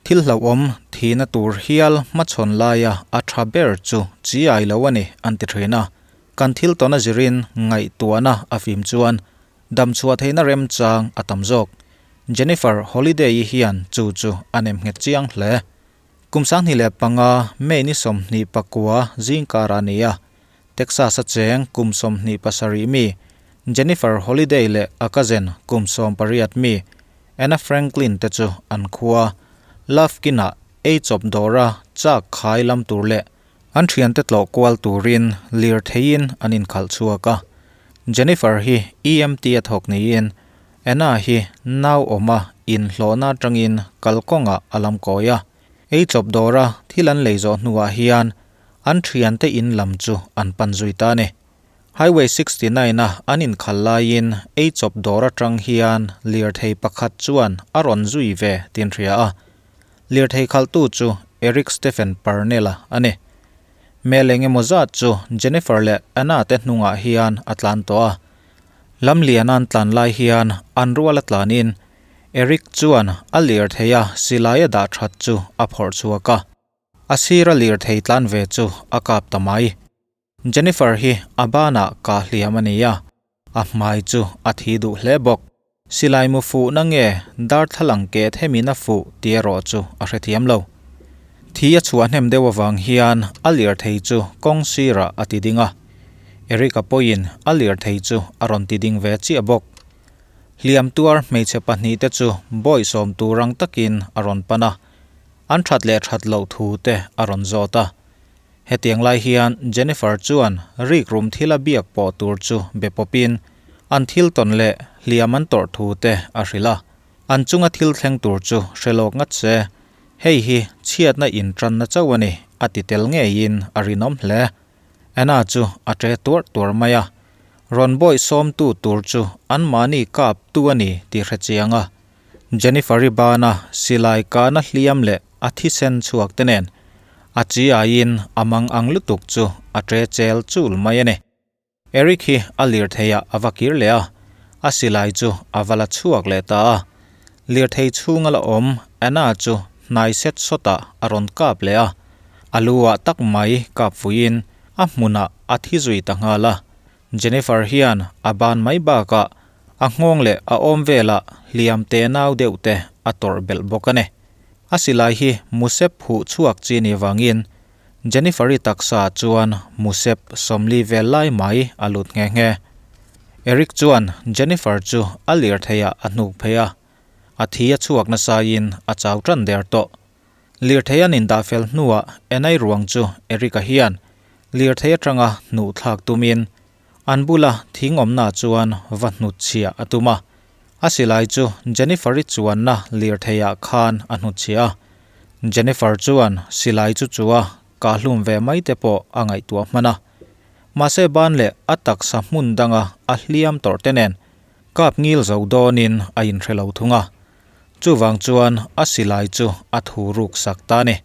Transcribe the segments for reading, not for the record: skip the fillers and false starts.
Thil hlauhawm thihna tur hial hmachhawn laia a tha ber chu chi ai lo a ni an ti thin a. Kan thil tawn a zirin ngaihtuahna a fim chuan damchhuah theihna remchang a tam zawk. Jennifer Holliday-i hian chu chu a nem nghet chiang hle. Kum 2005 May ni 29 zingkar a ni a, Texas a cheng kum 27 mi Jennifer Holliday leh a cousin kum 18 mi Anna Franklin te chu an khua Lufkin-ah ei chawp dawra chak khai lam tur leh an thiante tlawh kual turin lirtheiin an inkhalh chhuak a. Jennifer hi EMT a thawk niin Anna hi nau awma inhlawhna atangin kalkawngah a lam kawi a. Ei chawp dawra thil an lei zawh hnuah hian an thiante in lam chu an pan zui ta a ni. Highway 69 a an inkhal laiin ei chawp dawr atang hian lirthei pakhat chuan a rawn zui ve tin hria a. Lirthei khalhtu chu Eric Stephen Parnell-a a ni. Mel eng emaw zat chu Jennifer leh Anna te hnungah hian a tlan tawh a. Lamlian an tlan lai hian an rual a tlanin Eric chuan a lirthei a silai a dah that chu a phawrh chhuak a. A sir a lirthei tlan ve chu a kap ta mai. Jennifer hi a banah kah hliam a ni a, a hmai chu a thi duh hle bawk. Silai mu fuhna nge darthlalang keh themin a fuh tih erawh chu a hrethiam lo. Thi a chhuah hnem deuh avang hian a lirthei chu kawng sirah a ti ding a. Eric-a pawhin a lirthei chu a rawn ti ding ve chiah bawk. Hliam tuar hmeichhe pahnihte chu bawihsawm tur ang takin a rawn pan a. An that leh that loh thu te a rawn zawt a. Hetiang lai hian Jennifer chuan rikrum thil a biak pawh tur chu be pawpin an thil tawn leh hliam an tawrh thu te a hrilh a. An chunga thil thleng tur chu hre lawk ngat se, hei hi chhiatna intanna chauh a ni a ti tel ngeiin a rinawm hle. Anna chu a ṭe tuarh tuarh mai a, rawn bawih sawmtu tur chu anmahni kap tu a ni tih hre chiang a. Jennifer-i bana silai kana hliam leh a thisen chhuak te nen a chi aiin a mang ang lutuk chu a ṭe chel chul mai a ni. Eric hi a lirtheiah a va kir leh a, a silai chu a va la chhuak leh ta a. Lirthei chhunga la awm Anna chu hnai set sawtah a rawn kap leh a, a lu ah tak mai kap fuiin a hmunah a thi zui ta nghal a. Jennifer hian a ban mai bakah a nghawng leh a awm velah hliam te nau deuh te a tawrh belh bawk a ni. A silai hi musep huh chhuak chi ni vangin Jennifer-i taksa chuan musep 40 vel lai mai a lut nghe nghe. Eric chuan Jennifer chu a lirtheiah a hnuk phei a, a thi a chhuak nasaiin a chau tan der tawh. Lirthei an indah fel hnuah Enai ruang chu Eric-a hian lirthei atanga hnuh thlak tumin an bula thing awmna chuan va hnutchhiah a tum a. A silai chu Jennifer-i chuanna lirtheiah khan a hnutchhiah a. Jennifer chuan silai chu chua kahlum ve mai te pawh a ngaihtuah hman a. Mahse ban leh a taksa hmun danga a hliam tawrh te nen kap ngil zo dawnin a inhre lo thung a. Chuvang chuan a silai chu a thu ruk sak ta a ni.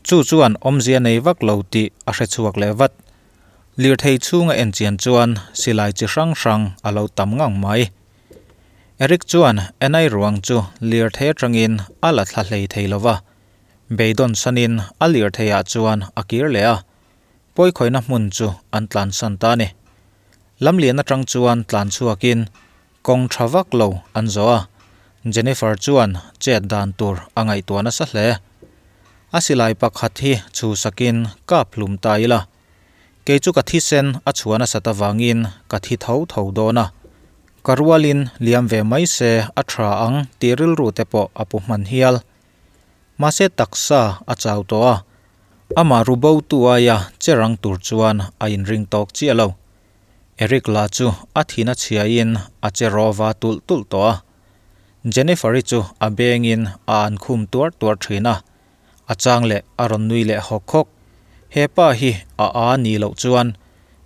Chu chuan awmzia nei vak lo tih a hre chhuak leh vat. Lirthei chhunga enchian chuan silai chi hrang hrang a lo tam ngang mai. Eric chuan Anna-i ruang chu lirthei atangin a la thla hlei thei lo va, beidawn sanin a lirtheiah chuan a kir leh a, pawikhawihna hmun chu an tlansan ta a ni. Lamlian atang chuan tlan chhuakin kawng tha vak lo an zawh a, Jennifer chuan chet dan tur a ngaihtuah nasa hle. A silai pakhat hi chhusakin kap hlum ta ila, kei chu ka thisen a chhuah nasat avangin ka thi tho tho dawn a, ka rualin liam ve mai se a tha ang tih rilru te pawh a pu hman hial. Mahse taksa a chau tawh a, amah ru bo tu aia che rang tur chuan a inring tawk chiah lo. Eric lah chu a thin a chhiain a che rawva tulh tulh tawh a. Jennifer-i chu a bengin a an khum tuar tuar thin a, a chang leh a rawn nui leh hawk hawk. He pa hi a a ni loh chuan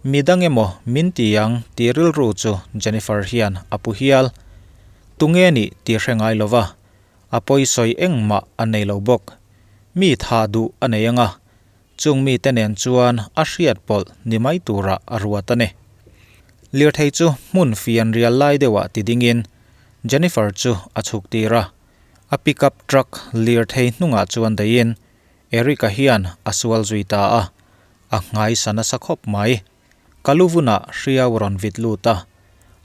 midang emaw min ti ang tih rilru chu Jennifer hian a pu hial. Tunge nih tih hre ngai lova, a pawisawi engmah a nei lo bawk. Mi tha duh a nei anga, chung mite nen chuan a hriat pawlh ni mai turah a ruat a ni. Lirthei chu hmun fian rial lai deuhah ti dingin Jennifer chu a chhuk tir a. A pickup truck lirthei hnungah chuan dahin Eric-a hian a sual zui ta a, a nghaisa nasa khawp mai. Ka lu vunah hriau rawn vit lut a,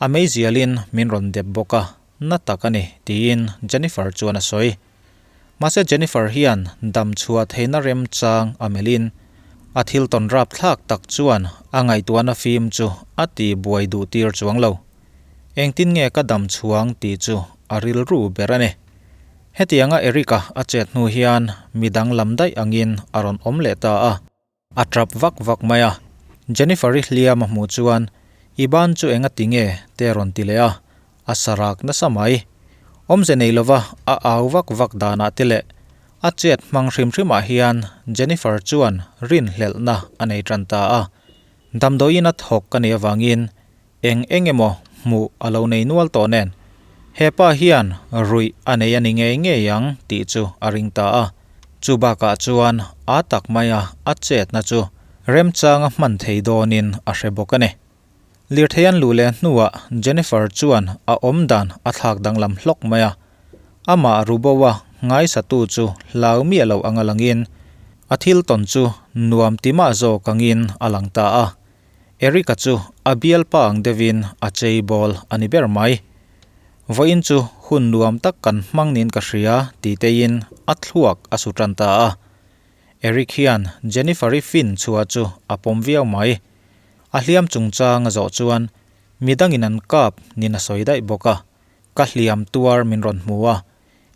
a meizialin min rawn dep bawk a, na tak a ni, tiin Jennifer chuan a sawi. Mahse Jennifer hian dam chhuah theihna remchang a melhin a thil tawn rapthlak tak chuan a ngaihtuahna fim chu a ti buai duh tir chuang lo. Engtin nge ka dam chhuang tih chu a rilru ber a ni. Hetianga Eric-a a chet hnu hian midang lam daih angin a rawn awm leh ta a. A tap vak vak mai a, Jennifer-i hliam a hmuh chuan i ban chu enga ti nge te a rawn ti leh a, a sarak nasa mai. Awmze nei lova a au vak vak danah te leh a chet hmang hrim hrimah hian Jennifer chuan rinhlelhna a nei tan ta a. Damdawiin a thawk ka nih avangin Eng eng emaw hmuh a lo nei nual tawh nen, he pa hian ruih a nei a ni ngei ngei ang tih chu a ring ta a. Chu bakah chuan a tak maia a chetna chu remchanga hman thei dawnin a hre bawk a ni. Lirthei an luh leh hnuah Jennifer chuan a awmdan a thlak danglam hlawk mai a. Amah Ruboa ngaisatu chu hlau miah lo anga langin a thil tawn chu nuam ti mah zawk angin a lang ta a. Eric-a chu a bialpa ang deuhin a chei bawl a ni ber mai. Vawiin chu hun nuam tak kan hmang niin ka hria ti teiin a thluak a su tan ta a. Eric hian Jennifer-i fin chhuah chu a pawm viau mai. A hliam chungchang a zawh chuan midangin an kap niin a sawi daih bawk a. Ka hliam tuar min rawn hmu a,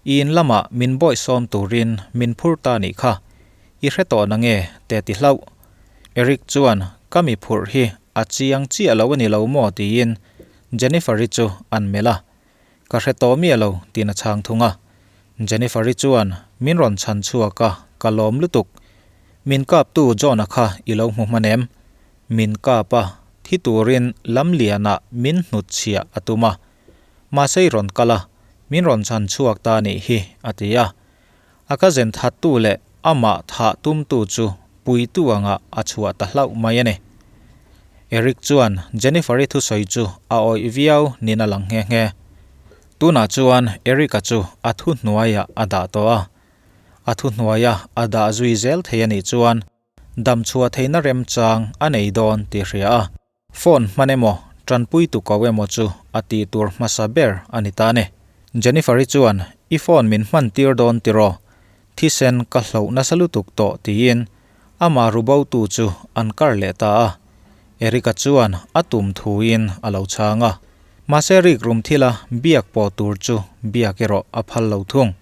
i in lamah min bawihsawm turin min phur ta nih kha, i hre tawh na nge te ti hlauh. Eric chuan ka mi phurh hi a chiang chiah lo a ni lo maw tiin Jennifer-i chu an melh a, ka hre tawh miah lo tiin a chhang thung a. Jennifer-i chuan min rawn chhan chhuak a, ka lawm lutuk. Min kaptu John-a kha i lo hmu hman em? Min kap a, thi turin lamlianah min hnutchhiah a tum a. Mahse i rawn kal a, min rawn chhan chhuak ta nih hi, a ti a. A ka zen thattu leh amah thah tumtu chu puitu angah a chhuah ta hlauh mai a ni. Eric chuan Jennifer-i thusawi chu a awih viau niin a lang nghe nghe. Tunah chuan Eric-a chu a thuhnuaiah a dah tawh a. A thuhnuaia a dah zui zel thei a nih chuan damchhuah theihna remchang a nei dawn tih hria a. Phone hman emaw, tanpui tu ko emaw chu a tih tur hmasa ber a ni ta ni. Jennifer-i chuan, I phone min hman tir dawn tiraw? Thisen ka hloh nasa lutuk tawh tiin amah rubotu chu an kar leh ta a. Eric-a chuan a tum thuin a lo chhang a. Mahse rikrum thila biak pawh tur chu biak erawh a phal lo thung.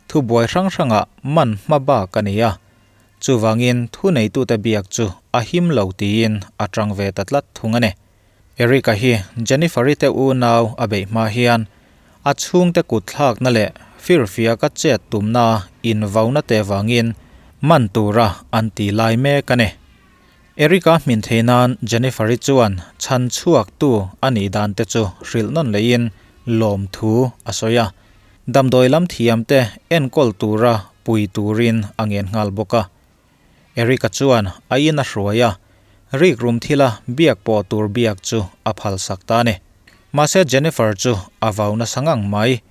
Thubuai hrang hrangah man hma bak a ni a. Chuvangin thuneitute biak chu a him lo tiin a tang ve ta tlat thung a ni. Eric-a hi Jennifer-i te unau a beih hma hian a chhungte kut thlakna leh firfiaka chet tumna invauna te vangin man tura an ti lai mek a ni. Eric-a hmin thei nan Jennifer-i chuan chhan chhuaktu a nih dan te chu hrilh nawn leiin lawmthu a sawi a. Damdawi lam thiamte enkawl tura pui turin a ngen nghal bawk a. Eric-a chuan a in a hruai a, rikrum thila biak pawh tur biak chu a phalsak ta a ni. Mahse Jennifer chu a vau nasa ngang mai.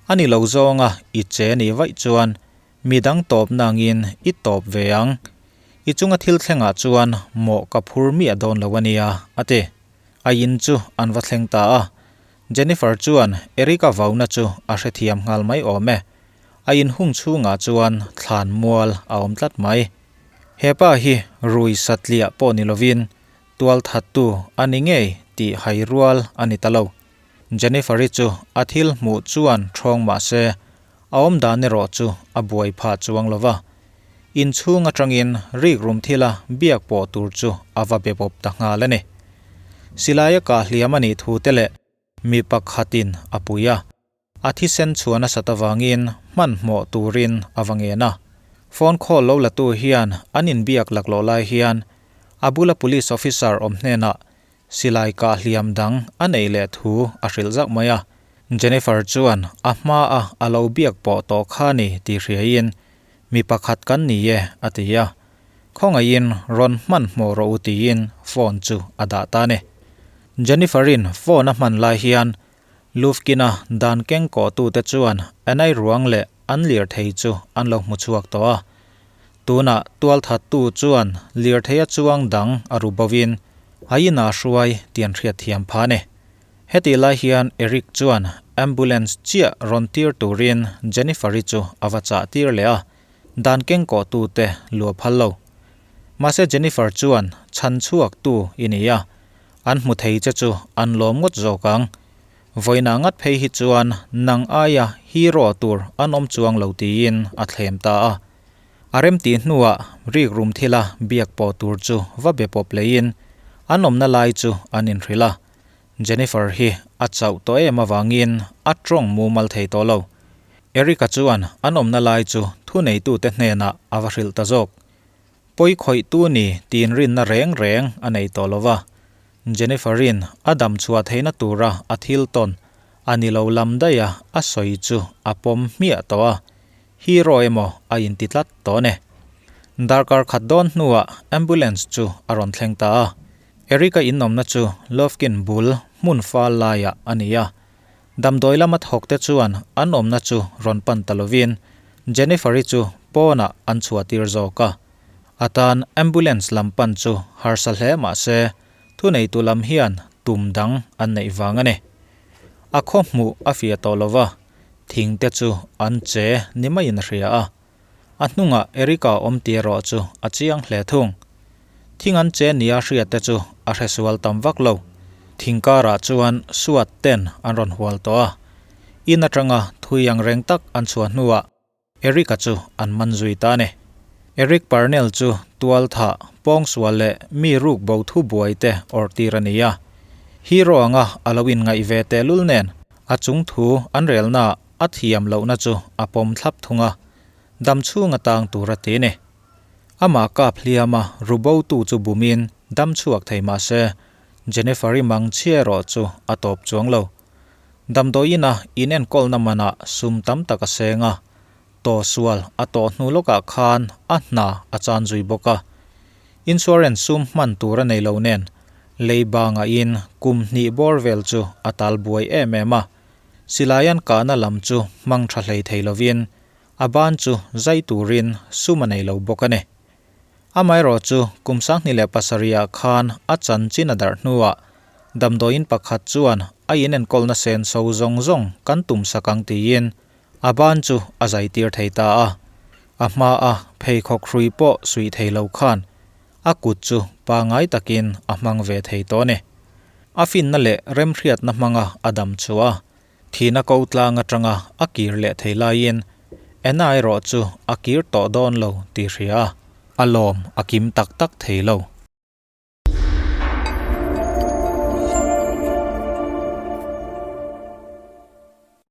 A ni lo zawnga i che nih vaih chuan midang tawp nangin i tawp ve ang. I chunga thil thlengah chuan mawh ka phur miah dawn lo a nia, a ti. A in chu an va thleng ta a, Jennifer chuan Eric-a vauna chu a hrethiam nghal mai awm e. A inhung chhungah chuan thlan mual a awm tlat mai. He pa hi rui satliah pawh ni lovin tual thattu a ni ngei tih hai rual a ni ta lo. Jennifer-i chu a thil hmuh chuan ṭhawng mah se a awm dan erawh chu a buai phah chuang lo va. Inchhung atangin rikrum thila biak pawh tur chu a va be bawp ta nghal a ni. Silaia kah hliam a nih thu te leh mi pakhatin a pui a, a thisen chhuah nasat avangin hmanhmawh turin a va ngen a. Phone call lo latu hian an inbiak laklawh lai hian a bula police officer awm hnenah Silai kah hliam dang a neih leh thu a hrilh zauh mai a. Jennifer chuan a hma a a lo biak pawh tawh kha ni tih hriaiin, Mi pakhat kan ni e, a ti a. Khawngaihin rawn hmanhmawh rawh u tiin phone chu a dah ta a ni. Jennifer-in phone a hman lai hian Lufkin-a dan keng kawhtute chuan Anai ruang leh an lirthei chu an lo hmu chhuak tawh a. Tunah tualthattu chuan lirtheia chuang dang a ru bovin a inah a hruai tih an hriatthiam phah a ni. Hetih lai hian Eric chuan ambulance chiah rawn tir turin Jennifer-i chu a va chah tir leh a, dan kengkawhtute lu a phal lo. Mahse Jennifer chuan chhan chhuaktu i ni a, an hmu thei che chu an lawm ngawt zawk ang. Vawiinah ngat phei hi chuan nang aia hero tur an awm chuang lo tiin a thlem ta a. A remtih hnuah rikrum thila biak pawh tur chu va be pawp leiin an awmna lai chu an inhrilh a. Jennifer hi a chauh tawh em avangin a tawng mumal thei tawh lo. Eric-a chuan an awmna lai chu thuneitute hnenah a va hrilh ta zawk. Pawi khawihtu ni tiin rinna reng reng a nei tawh lo va. Jennifer-in a dam chhuah theihna tura a thil tawn a ni lo lam daiha a sawi chu a pawm hmiah tawh a, hero emaw a inti tlat tawh a ni. Darkar khat dawn hnuah ambulance chu a rawn thleng ta a. Eric-a inawmna chu Lofkin bul hmun fal laiah a ni a. Damdawi lama thawkte chuan an awmna chu rawn pan ta lovin Jennifer-i chu pawnah an chhuahtir zawk a. A tan ambulance lam pan chu harsa hle mah se thuneitu lam hian tum dang an neih vang a ni. A khaw hmuh a fiah tawh lo va, thing te chu an che ni maiin a hria a. A hnungah Erica awm tih erawh chu a chiang hle thung. Thing an che nia hriat te chu a hresual tam vak lo. Thing karah chuan suat ten an rawn hual tawh a. In atanga thui ang reng tak an chhuah hnuah Eric-a chu an man zui ta a ni. Eric Parnell chu tual thah, pawngsual leh mi ruk bo thu buai te awrh tir a ni a. Hero anga a lo inngaih ve tehlul nen a chung thu an relnaah a thiam lohna chu a pawm thlap thung a, dam chhung a tang tur a ti a ni. Amah kap hliam a rubotu chu bumin dam chhuak thei mah se, Jennifer-i mang chhia erawh chu a tawp chuang lo. Damdawiin a inenkawlna manah sum tam tak a seng a, tawhsual a tawh hnu lawkah khan a hna a chan zui bawk a. Insurance sum hman tur a nei lo nen, lei bangah in kum hnih bawr vel chu a tal buai em em a. Silai an kahna lam chu hmang tha hlei thei lovin a ban chu zai turin sum a nei lo bawk a ni. Amaherawh chu kum 2007 ah khan a chanchin a darh hnuah damdawiin pakhat chuan a inenkawlna senso zawng zawng kan tum sak ang tiin a ban chu a zai tir thei ta a. A hma a pheikhawk hrui pawh suih thei lo khan a kut chu pangai takin a hmang ve thei tawh a ni. A finna leh remhriatna hmanga a dam chhuah a, thihna ko tlang atanga a kir leh thei laiin Anna erawh chu a kir tawh dawn lo tih hria a, a lawm a kim tak tak thei lo.